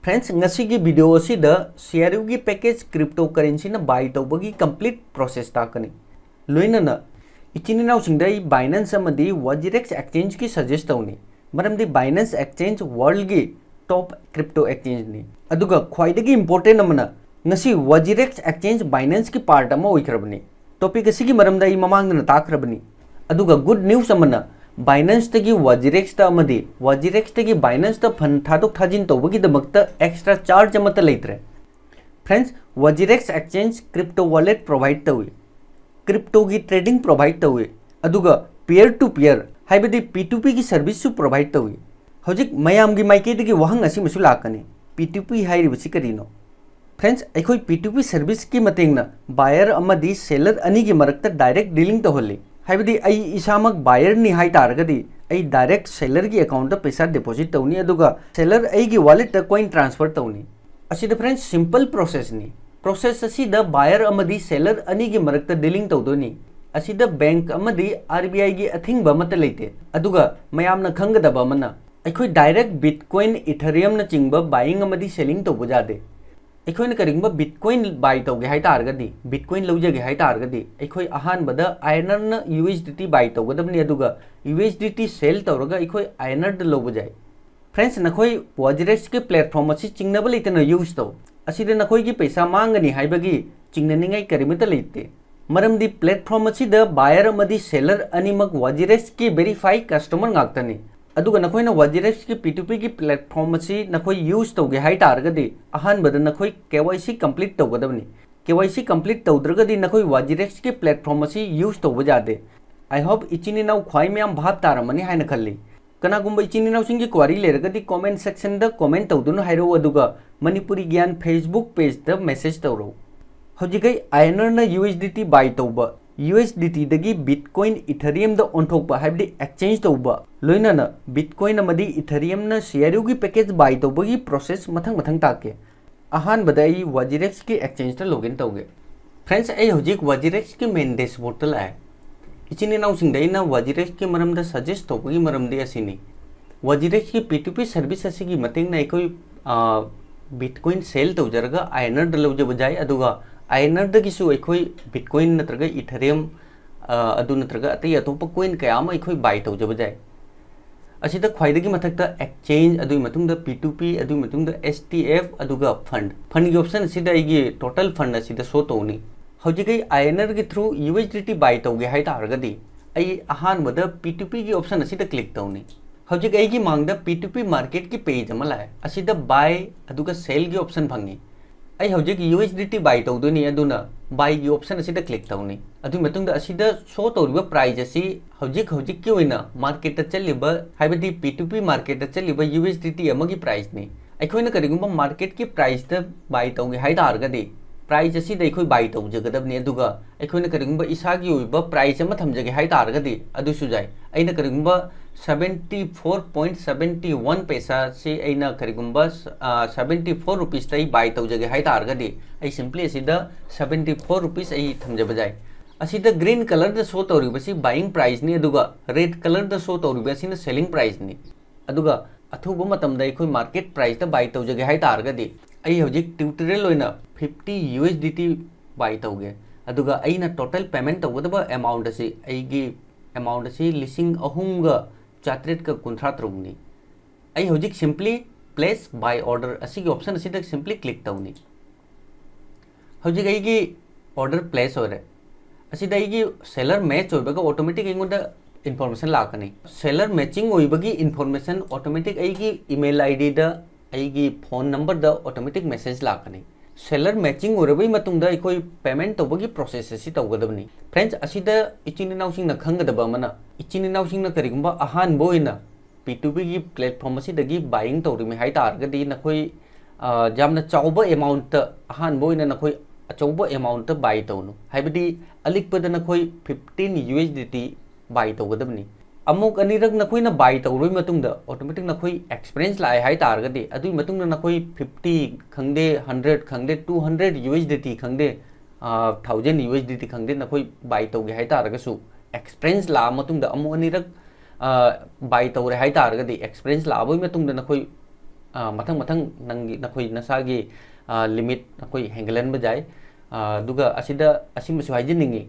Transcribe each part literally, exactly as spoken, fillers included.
Friends, ꯉꯁꯤꯒꯤ video ꯑꯁꯤꯗ C R U ꯒꯤ package cryptocurrency ꯅ buy ꯇꯧꯕꯒꯤ complete process ꯇꯥꯛꯀꯅꯤ꯫ ꯂꯣꯏꯅꯅ ꯏꯆꯤꯟ ꯏꯅꯥꯎꯁꯤꯡꯗ ꯑꯩ Binance ꯑꯃꯗꯤ Wazirex exchange ꯀꯤ suggest ꯇꯧꯅꯤ, ꯃꯔꯝꯗꯤ Binance exchange world ꯒꯤ top crypto exchange ꯅꯤ꯫ ꯑꯗꯨꯒ ꯈ꯭ꯋꯥꯏꯗꯒꯤ important ꯑꯃꯅ, ꯉꯁꯤ Wazirex exchange Binance ꯀꯤ part ꯑꯃ ꯑꯣꯏꯈ꯭ꯔꯕꯅꯤ꯫ Topic ꯑꯁꯤꯒꯤ ꯃꯔꯝꯗ ꯑꯩ ꯃꯃꯥꯡꯗꯅ ꯇꯥꯛꯈ꯭ꯔꯕꯅꯤ꯫ ꯑꯗꯨꯒ good news ꯑꯃꯅ, Binance ꯇꯒꯤ Wazirex ꯇ ꯑꯃꯗꯤ Wazirex ꯇꯒꯤ Binance ꯇ fund ꯊꯥꯗꯣꯛ ꯊꯥꯖꯤꯟ ꯇꯧꯕꯒꯤꯗꯃꯛꯇ extra charge ꯑꯃꯠꯇ ꯂꯩꯇ꯭ꯔꯦ꯫ Friends, Wazirex exchange crypto wallet provide ꯇꯧꯏ, crypto ꯒꯤ trading provide ꯇꯧꯏ, ꯑꯗꯨꯒ peer to peer, ꯍꯥꯏꯕꯗꯤ P to P ꯒꯤ service ꯁꯨ provide ꯇꯧꯏ꯫ ꯍꯧꯖꯤꯛ ꯃꯌꯥꯝꯒꯤ ꯃꯥꯏꯀꯩꯗꯒꯤ ꯋꯥꯍꯪ ꯑꯁꯤꯃꯁꯨ ꯂꯥꯛꯀꯅꯤ, P to P ꯍꯥꯏꯔꯤꯕꯁꯤ ꯀꯔꯤꯅꯣ? Friends, ꯑꯩꯈꯣꯏ P to P service ꯀꯤ ꯃꯇꯦꯡꯅ buyer ꯑꯃꯗꯤ seller ꯑꯅꯤꯒꯤ ꯃꯔꯛꯇ direct dealing ꯇꯧꯍꯜꯂꯤ꯫ ꯍꯥꯏꯕꯗꯤ ꯑꯩ ꯏꯁꯥꯃꯛ buyer ꯅꯤ ꯍꯥꯏ ꯇꯥꯔꯒꯗꯤ, ꯑꯩ direct seller ꯒꯤ account ꯇ ꯄꯩꯁꯥ deposit ꯇꯧꯅꯤ, ꯑꯗꯨꯒ seller ꯑꯩꯒꯤ wallet ꯇ coin transfer ꯇꯧꯅꯤ꯫ ꯑꯁꯤꯗ friends, simple process ꯅꯤ꯫ Process ꯑꯁꯤꯗ buyer ꯑꯃꯗꯤ seller ꯑꯅꯤꯒꯤ ꯃꯔꯛꯇ dealing ꯇꯧꯗꯣꯏꯅꯤ꯫ ꯑꯁꯤꯗ bank ꯑꯃꯗꯤ R B I ꯒꯤ ꯑꯊꯤꯡꯕ ꯑꯃꯠꯇ ꯂꯩꯇꯦ꯫ ꯑꯗꯨꯒ ꯃꯌꯥꯝꯅ ꯈꯪꯒꯗꯕ ꯑꯃꯅ, ꯑꯩꯈꯣꯏ direct Bitcoin, Ethereum ꯅꯆꯤꯡꯕ buying ꯑꯃꯗꯤ selling ꯇꯧꯕ ꯌꯥꯗꯦ꯫ ꯑꯩꯈꯣꯏꯅ ꯀꯔꯤꯒꯨꯝꯕ Bitcoin buy ꯇꯧꯒꯦ ꯍꯥꯏ ꯇꯥꯔꯒꯗꯤ, Bitcoin ꯂꯧꯖꯒꯦ ꯍꯥꯏ ꯇꯥꯔꯒꯗꯤ, ꯑꯩꯈꯣꯏ ꯑꯍꯥꯟꯕꯗ I N R ꯅ U S D T buy ꯇꯧꯒꯗꯕꯅꯤ, ꯑꯗꯨꯒ U S D T sell ꯇꯧꯔꯒ ꯑꯩꯈꯣꯏ I N R ꯗ ꯂꯧꯕ ꯌꯥꯏ꯫ Friends, ꯅꯈꯣꯏ Wazirex ꯀꯤ platform ꯑꯁꯤ ꯆꯤꯡꯅꯕ ꯂꯩꯇꯅ use ꯇꯧ꯫ ꯑꯁꯤꯗ ꯅꯈꯣꯏꯒꯤ ꯄꯩꯁꯥ ꯃꯥꯡꯒꯅꯤ ꯍꯥꯏꯕꯒꯤ ꯆꯤꯡꯅꯅꯤꯡꯉꯥꯏ ꯀꯔꯤꯃꯠꯇ ꯂꯩꯇꯦ, ꯃꯔꯝꯗꯤ platform ꯑꯁꯤꯗ buyer ꯑꯃꯗꯤ seller ꯑꯅꯤꯃꯛ Wazirex ꯀꯤ verified customer ꯉꯥꯛꯇꯅꯤ꯫ ꯑꯗꯨꯒ ꯅꯈꯣꯏꯅ Wazirex ꯀꯤ P to P ꯒꯤ platform ꯑꯁꯤ ꯅꯈꯣꯏ use ꯇꯧꯒꯦ ꯍꯥꯏ ꯇꯥꯔꯒꯗꯤ, ꯑꯍꯥꯟꯕꯗ ꯅꯈꯣꯏ K Y C complete ꯇꯧꯒꯗꯕꯅꯤ꯫ K Y C complete ꯇꯧꯗ꯭ꯔꯒꯗꯤ ꯅꯈꯣꯏ Wazirex ꯀꯤ platform ꯑꯁꯤ use ꯇꯧꯕ ꯌꯥꯗꯦ꯫ I hope ꯏꯆꯤꯟ ꯏꯅꯥꯎ ꯈ꯭ꯋꯥꯏ ꯃꯌꯥꯝ ꯚꯥꯞ ꯇꯥꯔꯝꯃꯅꯤ ꯍꯥꯏꯅ ꯈꯜꯂꯤ꯫ ꯀꯅꯥꯒꯨꯝꯕ ꯏꯆꯤꯟ ꯏꯅꯥꯎꯁꯤꯡꯒꯤ query ꯂꯩꯔꯒꯗꯤ comment section ꯗ comment ꯇꯧꯗꯨꯅ ꯍꯥꯏꯔꯛꯎ, ꯑꯗꯨꯒ ꯃꯅꯤꯄꯨꯔꯤ ꯒ꯭ꯌꯥꯟ Facebook page ꯇ message ꯇꯧꯔꯛꯎ꯫ ꯍꯧꯖꯤꯛ ꯑꯩ I N R ꯅ U S D T buy ꯇꯧꯕ, U S D T ꯗꯒꯤ Bitcoin Ethereum ꯗ ꯑꯣꯟꯊꯣꯛꯄ, ꯍꯥꯏꯕꯗꯤ exchange ꯇꯧꯕ, ꯂꯣꯏꯅꯅ Bitcoin ꯑꯃꯗꯤ Ethereum ꯅ C R U ꯒꯤ package buy ꯇꯧꯕꯒꯤ process ꯃꯊꯪ ꯃꯊꯪ ꯇꯥꯛꯀꯦ꯫ ꯑꯍꯥꯟꯕꯗ ꯑꯩ Wazirex ꯀꯤ exchange ꯇ login ꯇꯧꯒꯦ꯫ Friends, ꯑꯩ ꯍꯧꯖꯤꯛ Wazirex ꯀꯤ main dashboard ꯇ ꯂꯥꯛꯑꯦ꯫ ꯏꯆꯤꯟ ꯏꯅꯥꯎꯁꯤꯡꯗ ꯑꯩꯅ Wazirex ꯀꯤ ꯃꯔꯝꯗ suggest ꯇꯧꯕꯒꯤ ꯃꯔꯝꯗꯤ ꯑꯁꯤꯅꯤ꯫ Wazirex ꯀꯤ P to P service ꯑꯁꯤꯒꯤ ꯃꯇꯦꯡꯅ ꯑꯩꯈꯣꯏ ꯕꯤꯠꯀꯣꯏꯟ ꯁꯦꯜ ꯇꯧꯖꯔꯒ ꯑꯥꯏ ꯑꯦꯟ ꯑꯥꯔꯗ ꯂꯧꯖꯕ ꯌꯥꯏ꯫ ꯑꯗꯨꯒ ꯑꯥꯏ ꯑꯦꯟ ꯑꯥꯔꯗꯒꯤꯁꯨ ꯑꯩꯈꯣꯏ ꯕꯤꯠꯀꯣꯏꯟ ꯅꯠꯇ꯭ꯔꯒ ꯏꯊꯔꯤꯌꯝ, ꯑꯗꯨ ꯅꯠꯇ꯭ꯔꯒ ꯑꯇꯩ ꯑꯇꯣꯞꯄ ꯀꯣꯏꯟ ꯀꯌꯥ ꯑꯃ ꯑꯩꯈꯣꯏ ꯕꯥꯏ ꯇꯧꯖꯕ ꯌꯥꯏ꯫ ꯑꯁꯤꯗ ꯈ꯭ꯋꯥꯏꯗꯒꯤ ꯃꯊꯛꯇ ꯑꯦꯛꯆꯦꯟꯖ, ꯑꯗꯨꯒꯤ ꯃꯇꯨꯡꯗ ꯄꯤ ꯇꯨ ꯄꯤ, ꯑꯗꯨꯒꯤ ꯃꯇꯨꯡꯗ ꯑꯦꯁ ꯇꯤ ꯑꯦꯐ, ꯑꯗꯨꯒ ꯐꯟ꯫ ꯐꯟꯒꯤ ꯑꯣꯞꯁꯟ ꯑꯁꯤꯗ ꯑꯩꯒꯤ ꯇꯣꯇꯦꯜ ꯐꯟ ꯑꯁꯤꯗ ꯁꯣ ꯇꯧꯅꯤ꯫ ꯍꯧꯖꯤꯛ ꯑꯩ ꯑꯥꯏ ꯑꯦꯟ ꯑꯥꯔꯒꯤ through U S D T buy ꯇꯧꯒꯦ ꯍꯥꯏ ꯇꯥꯔꯒꯗꯤ, ꯑꯩ ꯑꯍꯥꯟꯕꯗ ꯄꯤ ꯇꯨ ꯄꯤꯒꯤ ꯑꯣꯞꯁꯟ ꯑꯁꯤꯗ ꯀ꯭ꯂꯤꯛ ꯇꯧꯅꯤ꯫ ꯍꯧꯖꯤꯛ ꯑꯩꯒꯤ ꯃꯥꯡꯗ ꯄꯤ ꯇꯨ ꯄꯤ ꯃꯥꯔꯀꯦꯠꯀꯤ ꯄꯦꯖ ꯑꯃ ꯂꯥꯛꯑꯦ꯫ ꯑꯁꯤꯗ ꯕꯥꯏ ꯑꯗꯨꯒ ꯁꯦꯜꯒꯤ ꯑꯣꯞꯁꯟ ꯐꯪꯉꯤ꯫ ꯑꯩ ꯍꯧꯖꯤꯛ ꯌꯨ ꯑꯦꯁ ꯗꯤ ꯇꯤ ꯕꯥꯏ ꯇꯧꯗꯣꯏꯅꯤ, ꯑꯗꯨꯅ ꯕꯥꯏꯒꯤ ꯑꯣꯞꯁꯟ ꯑꯁꯤꯗ ꯀ꯭ꯂꯤꯛ ꯇꯧꯅꯤ꯫ ꯑꯗꯨꯒꯤ ꯃꯇꯨꯡꯗ ꯑꯁꯤꯗ ꯁꯣ ꯇꯧꯔꯤꯕ ꯄ꯭ꯔꯥꯏꯁ ꯑꯁꯤ ꯍꯧꯖꯤꯛ ꯍꯧꯖꯤꯛꯀꯤ ꯑꯣꯏꯅ ꯃꯥꯔꯀꯦꯠꯇ ꯆꯠꯂꯤꯕ, ꯍꯥꯏꯕꯗꯤ ꯄꯤ ꯇꯨ ꯄꯤ ꯃꯥꯔꯀꯦꯠꯇ ꯆꯠꯂꯤꯕ ꯌꯨ ꯑꯦꯁ ꯗꯤ ꯇꯤ ꯑꯃꯒꯤ ꯄ꯭ꯔꯥꯏꯁꯅꯤ꯫ ꯑꯩꯈꯣꯏꯅ ꯀꯔꯤꯒꯨꯝꯕ ꯃꯥꯔꯀꯦꯠꯀꯤ ꯄ꯭ꯔꯥꯏꯁꯇ ꯕꯥꯏ ꯇꯧꯒꯦ ꯍꯥꯏ ꯇꯥꯔꯒꯗꯤ, ꯄ꯭ꯔꯥꯏꯁ ꯑꯁꯤꯗ ꯑꯩꯈꯣꯏ ꯕꯥꯏ ꯇꯧꯖꯒꯗꯕꯅꯤ꯫ ꯑꯗꯨꯒ ꯑꯩꯈꯣꯏꯅ ꯀꯔꯤꯒꯨꯝꯕ ꯏꯁꯥꯒꯤ ꯑꯣꯏꯕ ꯄ꯭ꯔꯥꯏꯁ ꯑꯃ ꯊꯝꯖꯒꯦ ꯍꯥꯏ ꯇꯥꯔꯒꯗꯤ, ꯑꯗꯨꯁꯨ ꯌꯥꯏ꯫ ꯑꯩꯅ ꯀꯔꯤꯒꯨꯝꯕ seventy four point seventy one ꯄꯩꯁꯥꯁꯤ ꯑꯩꯅ ꯀꯔꯤꯒꯨꯝꯕ, ꯑ, ꯁꯕꯦꯟꯇꯤ ꯐꯣꯔ ꯔꯨꯄꯤꯁꯇ ꯑꯩ ꯕꯥꯏ ꯇꯧꯖꯒꯦ ꯍꯥꯏ ꯇꯥꯔꯒꯗꯤ, ꯑꯩ ꯁꯤꯝꯄ꯭ꯂꯤ ꯑꯁꯤꯗ ꯁꯕꯦꯟꯇꯤ ꯐꯣꯔ ꯔꯨꯄꯤꯁ ꯑꯩ ꯊꯝꯖꯕ ꯌꯥꯏ꯫ ꯑꯁꯤꯗ ꯒ꯭ꯔꯤꯟ ꯀꯂꯔꯗ ꯁꯣ ꯇꯧꯔꯤꯕꯁꯤ ꯕꯥꯏꯌꯤꯡ ꯄ꯭ꯔꯥꯏꯁꯅꯤ, ꯑꯗꯨꯒ ꯔꯦꯗ ꯀꯂꯔꯗ ꯁꯣ ꯇꯧꯔꯤꯕ ꯑꯁꯤꯅ ꯁꯦꯂꯤꯡ ꯄ꯭ꯔꯥꯏꯁꯅꯤ꯫ ꯑꯗꯨꯒ ꯑꯊꯨꯕ ꯃꯇꯝꯗ ꯑꯩꯈꯣꯏ ꯃꯥꯔꯀꯦꯠ ꯄ꯭ꯔꯥꯏꯁꯇ ꯕꯥꯏ ꯇꯧꯖꯒꯦ ꯍꯥꯏ ꯇꯥꯔꯒꯗꯤ, ꯑꯩ ꯍꯧꯖꯤꯛ ꯇ꯭ꯌꯨꯇꯣꯔꯤꯌꯦꯜ ꯑꯣꯏꯅ fifty U S D T buy ꯇꯧꯒꯦ꯫ ꯑꯗꯨꯒ ꯑꯩꯅ ꯇꯣꯇꯦꯜ ꯄꯦꯃꯦꯟ ꯇꯧꯒꯗꯕ ꯑꯦꯃꯥꯎꯟꯠ ꯑꯁꯤ, ꯑꯩꯒꯤ ꯑꯦꯃꯥꯎꯟꯠ ꯑꯁꯤ ꯂꯤꯁꯤꯡ ꯑꯍꯨꯝꯒ ꯆꯥꯇ꯭ꯔꯦꯠꯀ ꯀꯨꯟꯊ꯭ꯔꯥ ꯇꯔꯨꯛꯅꯤ꯫ ꯑꯩ ꯍꯧꯖꯤꯛ ꯁꯤꯝꯄ꯭ꯂꯤ ꯄ꯭ꯂꯦꯁ ꯕꯥꯏ ꯑꯣꯔꯗꯔ ꯑꯁꯤꯒꯤ ꯑꯣꯞꯁꯟ ꯑꯁꯤꯗ ꯁꯤꯝꯄ꯭ꯂꯤ ꯀ꯭ꯂꯤꯛ ꯇꯧꯅꯤ꯫ ꯍꯧꯖꯤꯛ ꯑꯩꯒꯤ ꯑꯣꯔꯗꯔ ꯄ꯭ꯂꯦꯁ ꯑꯣꯏꯔꯦ꯫ ꯑꯁꯤꯗ ꯑꯩꯒꯤ ꯁꯦꯂꯔ ꯃꯦꯠꯆ ꯑꯣꯏꯕꯒ ꯑꯣꯇꯣꯃꯦꯇꯤꯛ ꯑꯩꯉꯣꯟꯗ ꯏꯟꯐꯣꯔꯃꯦꯁꯟ ꯂꯥꯛꯀꯅꯤ꯫ ꯁꯦꯂꯔ ꯃꯦꯠꯆꯤꯡ ꯑꯣꯏꯕꯒꯤ ꯏꯟꯐꯣꯔꯃꯦꯁꯟ ꯑꯣꯇꯣꯃꯦꯇꯤꯛ ꯑꯩꯒꯤ ꯏꯃꯦꯜ ꯑꯥꯏ ꯗꯤꯗ, ꯑꯩꯒꯤ ꯐꯣꯟ ꯅꯝꯕꯔꯗ ꯑꯣꯇꯣꯃꯦꯇꯤꯛ ꯃꯦꯁꯦꯖ ꯂꯥꯛꯀꯅꯤ꯫ ꯁꯦꯂꯔ ꯃꯦꯠꯆꯤꯡ ꯑꯣꯏꯔꯕꯒꯤ ꯃꯇꯨꯡꯗ ꯑꯩꯈꯣꯏ ꯄꯦꯃꯦꯟ ꯇꯧꯕꯒꯤ ꯄ꯭ꯔꯣꯁꯦꯁ ꯑꯁꯤ ꯇꯧꯒꯗꯕꯅꯤ꯫ ꯐ꯭ꯔꯦꯟꯁ, ꯑꯁꯤꯗ ꯏꯆꯤꯟ ꯏꯅꯥꯎꯁꯤꯡꯅ ꯈꯪꯒꯗꯕ ꯑꯃꯅ, ꯏꯆꯤꯟ ꯏꯅꯥꯎꯁꯤꯡꯅ ꯀꯔꯤꯒꯨꯝꯕ ꯑꯍꯥꯟꯕ ꯑꯣꯏꯅ ꯄꯤ ꯇꯨ ꯄꯤꯒꯤ ꯄ꯭ꯂꯦꯠꯐꯣꯝ ꯑꯁꯤꯗꯒꯤ ꯕꯥꯏꯌꯤꯡ ꯇꯧꯔꯤꯃꯤ ꯍꯥꯏ ꯇꯥꯔꯒꯗꯤ, ꯅꯈꯣꯏ, ꯑ, ꯌꯥꯝꯅ ꯆꯥꯎꯕ ꯑꯦꯃꯥꯎꯟꯠꯇ, ꯑꯍꯥꯟꯕ ꯑꯣꯏꯅ ꯅꯈꯣꯏ ꯑꯆꯧꯕ ꯑꯦꯃꯥꯎꯟꯠꯇ ꯕꯥꯏ ꯇꯧꯅꯨ꯫ ꯍꯥꯏꯕꯗꯤ ꯑꯂꯤꯛꯄꯗ ꯅꯈꯣꯏ fifteen U S D T buy ꯇꯧꯒꯗꯕꯅꯤ꯫ ꯑꯃꯨꯛ ꯑꯅꯤꯔꯛ ꯅꯈꯣꯏꯅ ꯕꯥꯏ ꯇꯧꯔꯕ ꯃꯇꯨꯡꯗ ꯑꯣꯇꯣꯃꯦꯇꯤꯛ ꯅꯈꯣꯏ ꯑꯦꯛꯁꯄꯤꯔꯤꯌꯦꯟꯁ ꯂꯥꯛꯑꯦ ꯍꯥꯏ ꯇꯥꯔꯒꯗꯤ, ꯑꯗꯨꯒꯤ ꯃꯇꯨꯡꯗ ꯅꯈꯣꯏ ꯐꯤꯐꯇꯤ ꯈꯪꯗꯦ, ꯍꯟꯗ꯭ꯔꯦꯠ ꯈꯪꯗꯦ, two hundred U S D T ꯈꯪꯗꯦ, uh, thousand U S D T ꯈꯪꯗꯦ, ꯅꯈꯣꯏ ꯕꯥꯏ ꯇꯧꯒꯦ ꯍꯥꯏ ꯇꯥꯔꯒꯁꯨ, ꯑꯦꯛꯁꯄꯤꯔꯤꯌꯦꯟꯁ ꯂꯥꯛꯑ ꯃꯇꯨꯡꯗ ꯑꯃꯨꯛ ꯑꯅꯤꯔꯛ, ꯑ, ꯕꯥꯏ ꯇꯧꯔꯦ ꯍꯥꯏ ꯇꯥꯔꯒꯗꯤ, ꯑꯦꯛꯁꯄꯤꯔꯤꯌꯦꯟꯁ ꯂꯥꯛꯑꯕꯒꯤ ꯃꯇꯨꯡꯗ ꯅꯈꯣꯏ ꯑ, ꯃꯊꯪ ꯃꯊꯪ ꯅꯪꯒꯤ, ꯅꯈꯣꯏ ꯅꯁꯥꯒꯤ, ꯑ, limit ꯅꯈꯣꯏ ꯍꯦꯟꯒꯠꯍꯟꯕ ꯌꯥꯏ꯫ ꯑ, ꯑꯗꯨꯒ ꯑꯁꯤꯗ ꯑꯁꯤꯃꯁꯨ ꯍꯥꯏꯖꯅꯤꯡꯉꯤ,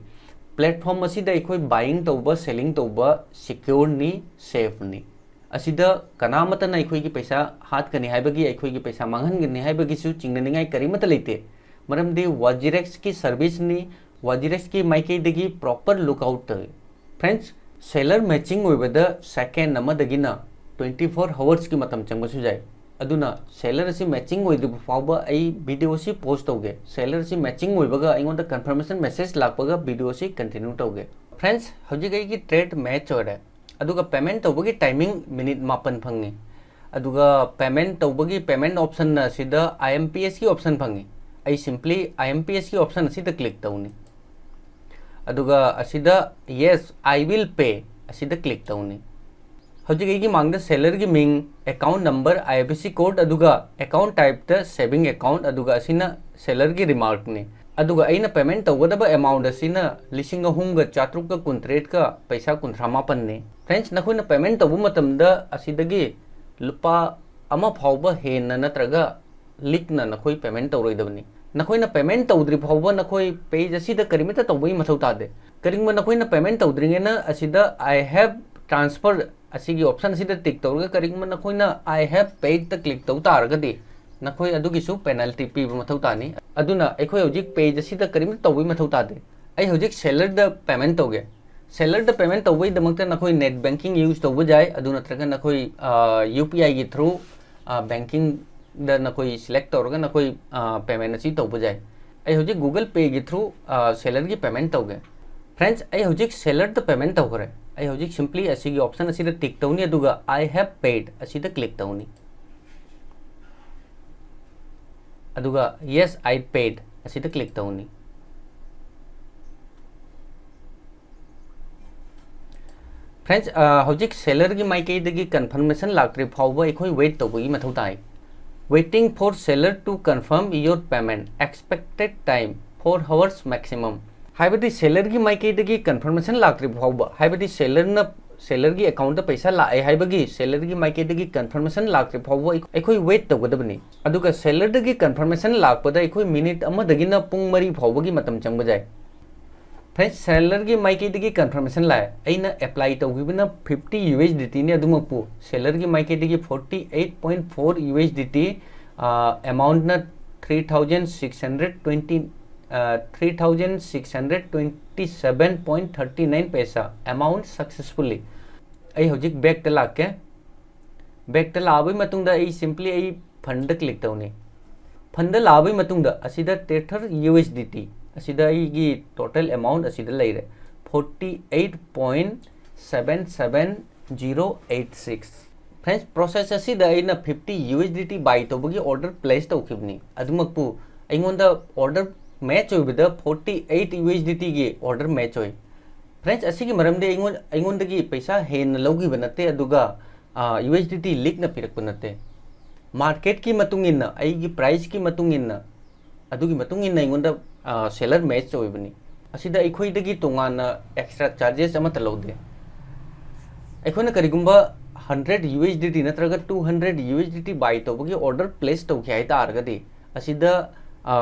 platform ꯑꯁꯤꯗ ꯑꯩꯈꯣꯏ buying ꯇꯧꯕ, selling ꯇꯧꯕ secureꯅꯤ, safeꯅꯤ꯫ ꯑꯁꯤꯗ ꯀꯅꯥꯃꯠꯇꯅ ꯑꯩꯈꯣꯏꯒꯤ ꯄꯩꯁꯥ ꯍꯥꯠꯀꯅꯤ ꯍꯥꯏꯕꯒꯤ, ꯑꯩꯈꯣꯏꯒꯤ ꯄꯩꯁꯥ ꯃꯥꯡꯍꯟꯒꯅꯤ ꯍꯥꯏꯕꯒꯤꯁꯨ ꯆꯤꯡꯅꯅꯤꯡꯉꯥꯏ ꯀꯔꯤꯃꯠꯇ ꯂꯩꯇꯦ꯫ ꯃꯔꯝꯗꯤ Wazirexꯀꯤ serviceꯅꯤ, Wazirexꯀꯤ ꯃꯥꯏꯀꯩꯗꯒꯤ proper lookout ꯇꯧꯏ꯫ Friends, seller matching ꯑꯣꯏꯕꯗ second ꯑꯃꯗꯒꯤꯅ twenty four hoursꯀꯤ ꯃꯇꯝ ꯆꯪꯕꯁꯨ ꯌꯥꯏ꯫ ꯑꯗꯨꯅ seller ꯑꯁꯤ matching ꯑꯣꯏꯗ꯭ꯔꯤꯕ ꯐꯥꯎꯕ ꯑꯩ video ꯑꯁꯤ pause ꯇꯧꯒꯦ꯫ Seller ꯑꯁꯤ matching ꯑꯣꯏꯕꯒ ꯑꯩꯉꯣꯟꯗ confirmation message ꯂꯥꯛꯄꯒ video ꯑꯁꯤ continue ꯇꯧꯒꯦ꯫ Friends, ꯍꯧꯖꯤꯛ ꯑꯩꯒꯤ trade match ꯑꯣꯏꯔꯦ꯫ ꯑꯗꯨꯒ payment ꯇꯧꯕꯒꯤ timing minute ꯃꯥꯄꯟ ꯐꯪꯉꯤ꯫ ꯑꯗꯨꯒ payment ꯇꯧꯕꯒꯤ payment optionꯅ ꯑꯁꯤꯗ IMPSꯀꯤ option ꯐꯪꯉꯤ꯫ ꯑꯩ simply IMPSꯀꯤ option ꯑꯁꯤꯗ click ꯇꯧꯅꯤ꯫ ꯑꯗꯨꯒ ꯑꯁꯤꯗ "Yes, I will pay" ꯑꯁꯤꯗ click ꯇꯧꯅꯤ꯫ ꯍꯧꯖꯤꯛ ꯑꯩꯒꯤ ꯃꯥꯡꯗ sellerꯒꯤ ꯃꯤꯡ, account number, IFSC code, ꯑꯗꯨꯒ account typeꯇ saving account, ꯑꯗꯨꯒ ꯑꯁꯤꯅ sellerꯒꯤ remarkꯅꯤ꯫ ꯑꯗꯨꯒ ꯑꯩꯅ payment ꯇꯧꯒꯗꯕ amount ꯑꯁꯤꯅ ꯂꯤꯁꯤꯡ ꯑꯍꯨꯝꯒ ꯆꯥꯇ꯭ꯔꯨꯛꯀ ꯀꯨꯟꯇꯔꯦꯠꯀ ꯄꯩꯁꯥ ꯀꯨꯟꯊ꯭ꯔꯥ ꯃꯥꯄꯟꯅꯤ꯫ Friends, ꯅꯈꯣꯏꯅ payment ꯇꯧꯕ ꯃꯇꯝꯗ ꯑꯁꯤꯗꯒꯤ ꯂꯨꯄꯥ ꯑꯃ ꯐꯥꯎꯕ ꯍꯦꯟꯅ ꯅꯠꯇ꯭ꯔꯒ ꯂꯤꯛꯅ ꯅꯈꯣꯏ payment ꯇꯧꯔꯣꯏꯗꯕꯅꯤ꯫ ꯅꯈꯣꯏꯅ payment ꯇꯧꯗ꯭ꯔꯤ ꯐꯥꯎꯕ ꯅꯈꯣꯏ page ꯑꯁꯤꯗ ꯀꯔꯤꯃꯠꯇ ꯇꯧꯕꯒꯤ ꯃꯊꯧ ꯇꯥꯗꯦ꯫ ꯀꯔꯤꯒꯨꯝꯕ ꯅꯈꯣꯏꯅ payment ꯇꯧꯗ꯭ꯔꯤꯉꯩꯅ ꯑꯁꯤꯗ "I have transfer" ꯑꯁꯤꯒꯤ option ꯑꯁꯤꯗ tick ꯇꯧꯔꯒ, ꯀꯔꯤꯒꯨꯝꯕ ꯅꯈꯣꯏꯅ "I have paid"ꯇ click ꯇꯧ ꯇꯥꯔꯒꯗꯤ, ꯅꯈꯣꯏ ꯑꯗꯨꯒꯤꯁꯨ penalty ꯄꯤꯕ ꯃꯊꯧ ꯇꯥꯅꯤ꯫ ꯑꯗꯨꯅ ꯑꯩꯈꯣꯏ ꯍꯧꯖꯤꯛ page ꯑꯁꯤꯗ ꯀꯔꯤꯃꯠꯇ ꯇꯧꯕꯒꯤ ꯃꯊꯧ ꯇꯥꯗꯦ꯫ ꯑꯩ ꯍꯧꯖꯤꯛ sellerꯗ payment ꯇꯧꯒꯦ꯫ Sellerꯗ payment ꯇꯧꯕꯒꯤꯗꯃꯛꯇ ꯅꯈꯣꯏ net banking use ꯇꯧꯕ ꯌꯥꯏ, ꯑꯗꯨ ꯅꯠꯇ꯭ꯔꯒ ꯅꯈꯣꯏ, ꯑ, UPIꯒꯤ through, ꯑ, bankingꯗ ꯅꯈꯣꯏ select ꯇꯧꯔꯒ ꯅꯈꯣꯏ, ꯑ, payment ꯑꯁꯤ ꯇꯧꯕ ꯌꯥꯏ꯫ ꯑꯩ ꯍꯧꯖꯤꯛ Google Payꯒꯤ through, ꯑ, sellerꯒꯤ payment ꯇꯧꯒꯦ꯫ Friends, ꯑꯩ ꯍꯧꯖꯤꯛ sellerꯗ payment ꯇꯧꯈ꯭ꯔꯦ꯫ ꯑꯩ ꯍꯧꯖꯤꯛ simply ꯑꯁꯤꯒꯤ option ꯑꯁꯤꯗ tick ꯇꯧꯅꯤ, ꯑꯗꯨꯒ "I have paid" ꯑꯁꯤꯗ click ꯇꯧꯅꯤ꯫ ꯑꯗꯨꯒ "Yes, I paid" ꯑꯁꯤꯗ click ꯇꯧꯅꯤ꯫ Friends, ꯑ, ꯍꯧꯖꯤꯛ sellerꯒꯤ ꯃꯥꯏꯀꯩꯗꯒꯤ confirmation ꯂꯥꯛꯇ꯭ꯔꯤ ꯐꯥꯎꯕ ꯑꯩꯈꯣꯏ wait ꯇꯧꯕꯒꯤ ꯃꯊꯧ ꯇꯥꯏ꯫ "Waiting for seller to confirm your payment, expected time four hours maximum"꯫ ꯍꯥꯏꯕꯗꯤ sellerꯒꯤ ꯃꯥꯏꯀꯩꯗꯒꯤ confirmation ꯂꯥꯛꯇ꯭ꯔꯤ ꯐꯥꯎꯕ, ꯍꯥꯏꯕꯗꯤ sellerꯅ ꯁꯦꯂꯔꯒꯤ ꯑꯦꯀꯥꯎꯟꯗ ꯄꯩꯁꯥ ꯂꯥꯛꯑꯦ ꯍꯥꯏꯕꯒꯤ ꯁꯦꯂꯔꯒꯤ ꯃꯥꯏꯀꯩꯗꯒꯤ ꯀꯟꯐꯔꯃꯦꯁꯟ ꯂꯥꯛꯇ꯭ꯔꯤ ꯐꯥꯎꯕ ꯑꯩ-, ꯑꯩꯈꯣꯏ ꯋꯦꯠ ꯇꯧꯒꯗꯕꯅꯤ꯫ ꯑꯗꯨꯒ ꯁꯦꯂꯔꯗꯒꯤ ꯀꯟꯐꯔꯃꯦꯁꯟ ꯂꯥꯛꯄꯗ ꯑꯩꯈꯣꯏ ꯃꯤꯅꯤꯠ ꯑꯃꯗꯒꯤꯅ ꯄꯨꯡ ꯃꯔꯤ ꯐꯥꯎꯕꯒꯤ ꯃꯇꯝ ꯆꯪꯕ ꯌꯥꯏ꯫ ꯐ꯭ꯔꯦꯟꯁ, ꯁꯦꯂꯔꯒꯤ ꯃꯥꯏꯀꯩꯗꯒꯤ ꯀꯟꯐꯔꯃꯦꯁꯟ ꯂꯥꯛꯑꯦ꯫ ꯑꯩꯅ ꯑꯦꯄ꯭ꯂꯥꯏ ꯇꯧꯈꯤꯕꯅ ꯐꯤꯐꯇꯤ ꯌꯨ ꯑꯦꯁ ꯗꯤ ꯇꯤꯅꯤ꯫ ꯑꯗꯨꯃꯛꯄꯨ ꯁꯦꯂꯔꯒꯤ ꯃꯥꯏꯀꯩꯗꯒꯤ forty eight point four U S D T, ꯑꯦꯃꯥꯎꯟꯠꯅ three thousand six hundred twenty, three thousand six hundred twenty seven point thirty nine paisa. Amount ꯁꯛꯁꯦꯁꯐꯨꯜꯂꯤ꯫ ꯑꯩ ꯍꯧꯖꯤꯛ ꯕꯦꯛꯇ ꯂꯥꯛꯀꯦ꯫ ꯕꯦꯛꯇ ꯂꯥꯛꯑꯕꯒꯤ ꯃꯇꯨꯡꯗ ꯑꯩ ꯁꯤꯝꯄ꯭ꯂꯤ ꯑꯩ ꯐꯟꯗ ꯀ꯭ꯂꯤꯛ ꯇꯧꯅꯤ꯫ ꯐꯟꯗ ꯂꯥꯛꯑꯕꯒꯤ ꯃꯇꯨꯡꯗ ꯑꯁꯤꯗ ꯇꯦꯊꯔ ꯌꯨ ꯑꯦꯁ ꯗꯤ ꯇꯤ, ꯑꯁꯤꯗ ꯑꯩꯒꯤ ꯇꯣꯇꯦꯜ ꯑꯦꯃꯥꯎꯟꯠ ꯑꯁꯤꯗ ꯂꯩꯔꯦ, forty eight point seven seven zero eight six. Friends, process ꯑꯁꯤꯗ ꯑꯩꯅ fifty U S D T buy ꯇꯧꯕꯒꯤ ꯑꯣꯔꯗꯔ ꯄ꯭ꯂꯦꯁ ꯇꯧꯈꯤꯕꯅꯤ꯫ ꯑꯗꯨꯃꯛꯄꯨ ꯑꯩꯉꯣꯟꯗ ꯑꯣꯔꯗꯔ ꯃꯦꯠꯆ ꯑꯣꯏꯕꯗ forty eight U S D ꯇꯤꯒꯤ ꯑꯣꯔꯗꯔ ꯃꯦꯠꯆ ꯑꯣꯏ꯫ ꯐ꯭ꯔꯦꯟꯁ, ꯑꯁꯤꯒꯤ ꯃꯔꯝꯗꯤ ꯑꯩꯉꯣꯟ-, ꯑꯩꯉꯣꯟꯗꯒꯤ ꯄꯩꯁꯥ ꯍꯦꯟꯅ ꯂꯧꯈꯤꯕ ꯅꯠꯇꯦ, ꯑꯗꯨꯒ ꯌꯨ ꯑꯦꯁ ꯗꯤ ꯇꯤ ꯂꯤꯛꯅ ꯄꯤꯔꯛꯄ ꯅꯠꯇꯦ꯫ ꯃꯥꯔꯀꯦꯠꯀꯤ ꯃꯇꯨꯡ ꯏꯟꯅ, ꯑꯩꯒꯤ ꯄ꯭ꯔꯥꯏꯁꯀꯤ ꯃꯇꯨꯡ ꯏꯟꯅ, ꯑꯗꯨꯒꯤ ꯃꯇꯨꯡ ꯏꯟꯅ ꯑꯩꯉꯣꯟꯗ ꯁꯦꯂꯔ ꯃꯦꯠꯆ ꯑꯣꯏꯕꯅꯤ꯫ ꯑꯁꯤꯗ ꯑꯩꯈꯣꯏꯗꯒꯤ ꯇꯣꯉꯥꯟꯅ ꯑꯦꯛꯁꯇ꯭ꯔꯥ ꯆꯥꯔꯖꯦꯁ ꯑꯃꯠꯇ ꯂꯧꯗꯦ꯫ ꯑꯩꯈꯣꯏꯅ ꯀꯔꯤꯒꯨꯝꯕ hundred U S D T ꯅꯠꯇ꯭ꯔꯒ two hundred U S D T buy ꯇꯧꯕꯒꯤ ꯑꯣꯔꯗꯔ ꯄ꯭ꯂꯦꯁ ꯇꯧꯈꯤ ꯍꯥꯏ ꯇꯥꯔꯒꯗꯤ, ꯑꯁꯤꯗ, ꯑ,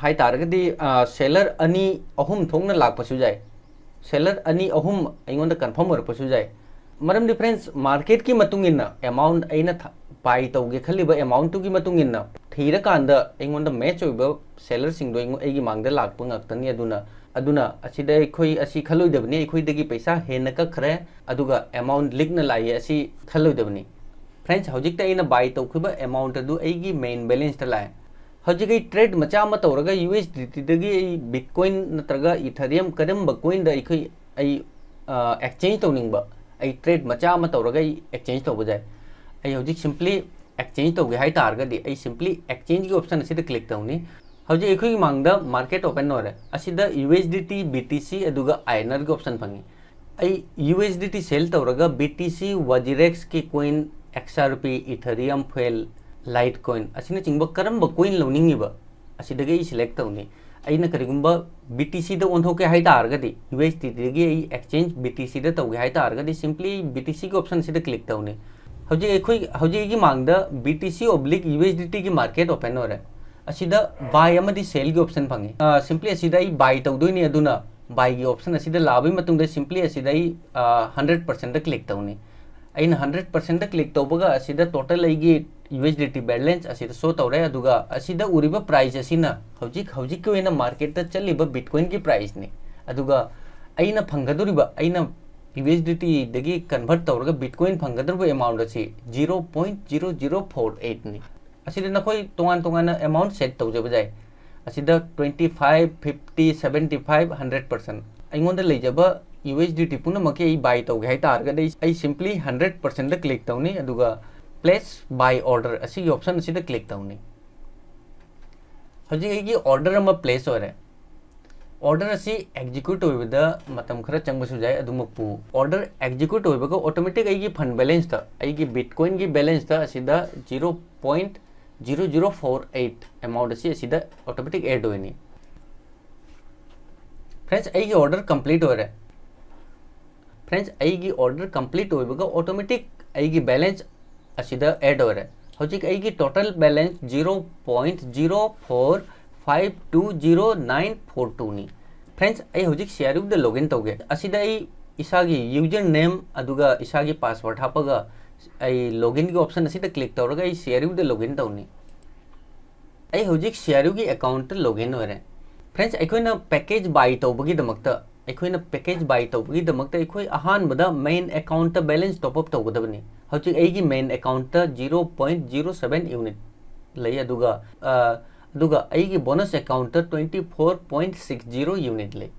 ꯍꯥꯏ ꯇꯥꯔꯒꯗꯤ, ꯑ, ꯁꯦꯂꯔ ꯑꯅꯤ ꯑꯍꯨꯝ ꯊꯣꯛꯅ ꯂꯥꯛꯄꯁꯨ ꯌꯥꯏ꯫ ꯁꯦꯂꯔ ꯑꯅꯤ ꯑꯍꯨꯝ ꯑꯩꯉꯣꯟꯗ ꯀꯟꯐꯥꯔꯝ ꯑꯣꯏꯔꯛꯄꯁꯨ ꯌꯥꯏ꯫ ꯃꯔꯝꯗꯤ ꯐ꯭ꯔꯦꯟꯁ, ꯃꯥꯔꯀꯦꯠꯀꯤ ꯃꯇꯨꯡ ꯏꯟꯅ ꯑꯦꯃꯥꯎꯟꯠ, ꯑꯩꯅ ꯊ-, ꯕꯥꯏ ꯇꯧꯒꯦ ꯈꯜꯂꯤꯕ ꯑꯦꯃꯥꯎꯟꯠꯇꯨꯒꯤ ꯃꯇꯨꯡ ꯏꯟꯅ ꯊꯤꯔꯀꯥꯟꯗ ꯑꯩꯉꯣꯟꯗ ꯃꯦꯠꯆ ꯑꯣꯏꯕ ꯁꯦꯂꯔꯁꯤꯡꯗꯣ ꯑꯩꯉꯣ-, ꯑꯩꯒꯤ ꯃꯥꯡꯗ ꯂꯥꯛꯄ ꯉꯥꯛꯇꯅꯤ꯫ ꯑꯗꯨꯅ, ꯑꯗꯨꯅ ꯑꯁꯤꯗ ꯑꯩꯈꯣꯏ ꯑꯁꯤ ꯈꯜꯂꯣꯏꯗꯕꯅꯤ, ꯑꯩꯈꯣꯏꯗꯒꯤ ꯄꯩꯁꯥ ꯍꯦꯟꯅ ꯀꯛꯈ꯭ꯔꯦ, ꯑꯗꯨꯒ ꯑꯦꯃꯥꯎꯟꯠ ꯂꯤꯛꯅ ꯂꯥꯛꯏ, ꯑꯁꯤ ꯈꯜꯂꯣꯏꯗꯕꯅꯤ꯫ ꯐ꯭ꯔꯦꯟꯁ, ꯍꯧꯖꯤꯛꯇ ꯑꯩꯅ ꯕꯥꯏ ꯇꯧꯈꯤꯕ ꯑꯦꯃꯥꯎꯟꯠ ꯑꯗꯨ ꯑꯩꯒꯤ ꯃꯦꯟ ꯕꯦꯂꯦꯟꯁꯇ ꯂꯥꯛꯑꯦ꯫ ꯍꯧꯖꯤꯛ ꯑꯩ ꯇ꯭ꯔꯦꯗ ꯃꯆꯥ ꯑꯃ ꯇꯧꯔꯒ ꯌꯨ ꯑꯦꯁ ꯗꯤ ꯇꯤꯗꯒꯤ ꯑꯩ ꯕꯤꯠꯀꯣꯏꯟ ꯅꯠꯇ꯭ꯔꯒ ꯏꯊꯔꯤꯌꯝ ꯀꯔꯝꯕ ꯀꯣꯏꯟꯗ ꯑꯩꯈꯣꯏ, ꯑꯩ, ꯑ, ꯑꯦꯛꯁꯆꯦꯟꯖ ꯇꯧꯅꯤꯡꯕ, ꯑꯩ ꯇ꯭ꯔꯦꯗ ꯃꯆꯥ ꯑꯃ ꯇꯧꯔꯒ ꯑꯩ ꯑꯦꯛꯁꯆꯦꯟꯖ ꯇꯧꯕ ꯌꯥꯏ꯫ ꯑꯩ ꯍꯧꯖꯤꯛ ꯁꯤꯝꯄ꯭ꯂꯤ ꯑꯦꯛꯁꯆꯦꯟꯖ ꯇꯧꯒꯦ ꯍꯥꯏ ꯇꯥꯔꯒꯗꯤ ꯑꯩ ꯁꯤꯝꯄ꯭ꯂꯤ ꯑꯦꯛꯁꯆꯦꯟꯖꯒꯤ ꯑꯣꯞꯁꯟ ꯑꯁꯤꯗ ꯀ꯭ꯂꯤꯛ ꯇꯧꯅꯤ꯫ ꯍꯧꯖꯤꯛ ꯑꯩꯈꯣꯏꯒꯤ ꯃꯥꯡꯗ ꯃꯥꯔꯀꯦꯠ ꯑꯣꯄꯟ ꯑꯣꯏꯔꯦ꯫ ꯑꯁꯤꯗ U S D T, B T C, ꯑꯗꯨꯒ ꯑꯥꯏ ꯑꯦꯟ ꯑꯥꯔꯒꯤ ꯑꯣꯞꯁꯟ ꯐꯪꯉꯤ꯫ ꯑꯩ ꯌꯨ ꯑꯦꯁ ꯗꯤ ꯇꯤ ꯁꯦꯜ ꯇꯧꯔꯒ ꯕꯤ ꯇꯤ ꯁꯤ, ꯋꯥꯖꯤꯔꯦꯛꯁꯀꯤ coin, X R P, Ethereum, fuel, light coin ꯑꯁꯤꯅꯆꯤꯡꯕ ꯀꯔꯝꯕ ꯀꯣꯏꯟ ꯂꯧꯅꯤꯡꯉꯤꯕ ꯑꯁꯤꯗꯒꯤ ꯑꯩ ꯁꯦꯂꯦꯛ ꯇꯧꯅꯤ꯫ ꯑꯩꯅ ꯀꯔꯤꯒꯨꯝꯕ ꯕꯤ ꯇꯤ ꯁꯤꯗ ꯑꯣꯟꯊꯣꯛꯀꯦ ꯍꯥꯏ ꯇꯥꯔꯒꯗꯤ, ꯌꯨ ꯑꯦꯁ ꯗꯤ ꯇꯤꯗꯒꯤ ꯑꯩ exchange ꯕꯤ ꯇꯤ ꯁꯤꯗ ꯇꯧꯒꯦ ꯍꯥꯏ ꯇꯥꯔꯒꯗꯤ, simply ꯕꯤ ꯇꯤ ꯁꯤꯒꯤ option ꯑꯁꯤꯗ click ꯇꯧꯅꯤ꯫ ꯍꯧꯖꯤꯛ ꯑꯩꯈꯣꯏ, ꯍꯧꯖꯤꯛ ꯑꯩꯒꯤ ꯃꯥꯡꯗ B T C oblique U S D ꯇꯤꯒꯤ market open ꯑꯣꯏꯔꯦ꯫ ꯑꯁꯤꯗ buy ꯑꯃꯗꯤ sell ꯒꯤ option ꯐꯪꯉꯤ꯫ ꯑ, simply ꯑꯁꯤꯗ ꯑꯩ buy ꯇꯧꯗꯣꯏꯅꯤ, ꯑꯗꯨꯅ buy ꯒꯤ option ꯑꯁꯤꯗ ꯂꯥꯛꯑꯕꯩ ꯃꯇꯨꯡꯗ simply ꯑꯁꯤꯗ ꯑꯩ, ꯑ, hundred percent ꯗ click ꯇꯧꯅꯤ꯫ ꯑꯩꯅ hundred percent ꯗ click ꯇꯧꯕꯒ ꯑꯁꯤꯗ total ꯑꯩꯒꯤ U S D T balance ꯑꯁꯤꯗ show ꯇꯧꯔꯦ꯫ ꯑꯗꯨꯒ ꯑꯁꯤꯗ ꯎꯔꯤꯕ price ꯑꯁꯤꯅ ꯍꯧꯖꯤꯛ, ꯍꯧꯖꯤꯛꯀꯤ ꯑꯣꯏꯅ market ꯇ ꯆꯠꯂꯤꯕ Bitcoin ꯒꯤ price ꯅꯤ꯫ ꯑꯗꯨꯒ ꯑꯩꯅ ꯐꯪꯒꯗꯧꯔꯤꯕ, ꯑꯩꯅ ꯌꯨ ꯑꯦꯁ ꯗꯤ ꯇꯤꯗꯒꯤ convert ꯇꯧꯔꯒ Bitcoin ꯐꯪꯒꯗꯧꯔꯤꯕ amount ꯑꯁꯤ zero point zero zero four eight ꯅꯤ꯫ ꯑꯁꯤꯗ ꯅꯈꯣꯏ ꯇꯣꯉꯥꯟ ꯇꯣꯉꯥꯟꯅ amount set ꯇꯧꯖꯕ ꯌꯥꯏ꯫ ꯑꯁꯤꯗ twenty five, fifty, seventy five, hundred percent꯫ ꯑꯩꯉꯣꯟꯗ ꯂꯩꯖꯕ ꯌꯨ ꯑꯦꯁ ꯗꯤ ꯇꯤ ꯄꯨꯝꯅꯃꯛꯀꯤ ꯑꯩ buy ꯇꯧꯒꯦ ꯍꯥꯏ ꯇꯥꯔꯒꯗꯤ, ꯑꯩ, ꯑꯩ simply hundred percent ꯗ click ꯇꯧꯅꯤ, ꯑꯗꯨꯒ place buy order ꯑꯁꯤꯒꯤ option ꯑꯁꯤꯗ click ꯇꯧꯅꯤ꯫ ꯍꯧꯖꯤꯛ ꯑꯩꯒꯤ order ꯑꯃ place ꯑꯣꯏꯔꯦ꯫ Order ꯑꯁꯤ execute ꯑꯣꯏꯕꯗ ꯃꯇꯝ ꯈꯔ ꯆꯪꯕꯁꯨ ꯌꯥꯏ, ꯑꯗꯨꯃꯛꯄꯨ order execute ꯑꯣꯏꯕꯒ automatic ꯑꯩꯒꯤ fund balance ꯇ, ꯑꯩꯒꯤ Bitcoin ꯒꯤ balance ꯇ ꯑꯁꯤꯗ zero point zero zero four eight amount ꯑꯁꯤ ꯑꯁꯤꯗ automatic add ꯑꯣꯏꯅꯤ꯫ Friends, ꯑꯩꯒꯤ order complete ꯑꯣꯏꯔꯦ꯫ Friends, ꯑꯩꯒꯤ order complete ꯑꯣꯏꯕꯒ automatic ꯑꯩꯒꯤ balance ꯑꯁꯤꯗ add ꯑꯣꯏꯔꯦ꯫ ꯍꯧꯖꯤꯛ ꯑꯩꯒꯤ total balance zero point zero four five two zero nine four two ꯅꯤ꯫ Friends, ꯑꯩ ꯍꯧꯖꯤꯛ C R U ꯗ login ꯇꯧꯒꯦ꯫ ꯑꯁꯤꯗ ꯑꯩ ꯏꯁꯥꯒꯤ user name ꯑꯗꯨꯒ ꯏꯁꯥꯒꯤ password ꯍꯥꯞꯄꯒ ꯑꯩ login ꯒꯤ option ꯑꯁꯤꯗ click ꯇꯧꯔꯒ ꯑꯩ C R U ꯗ login ꯇꯧꯅꯤ꯫ ꯑꯩ ꯍꯧꯖꯤꯛ C R U ꯒꯤ account ꯇ login ꯑꯣꯏꯔꯦ꯫ Friends, ꯑꯩꯈꯣꯏꯅ package buy ꯇꯧꯕꯒꯤꯗꯃꯛꯇ, ꯑꯩꯈꯣꯏꯅ package buy ꯇꯧꯕꯒꯤꯗꯃꯛꯇ ꯑꯩꯈꯣꯏ ꯑꯍꯥꯟꯕꯗ main account ꯇ balance top up ꯇꯧꯒꯗꯕꯅꯤ꯫ ꯍꯧꯖꯤꯛ ꯑꯩꯒꯤ main account ꯇ zero point zero seven unit ꯂꯩ, ꯑꯗꯨꯒ, ꯑ, ꯑꯗꯨꯒ ꯑꯩꯒꯤ bonus account ꯇ twenty four point six zero unit ꯂꯩ꯫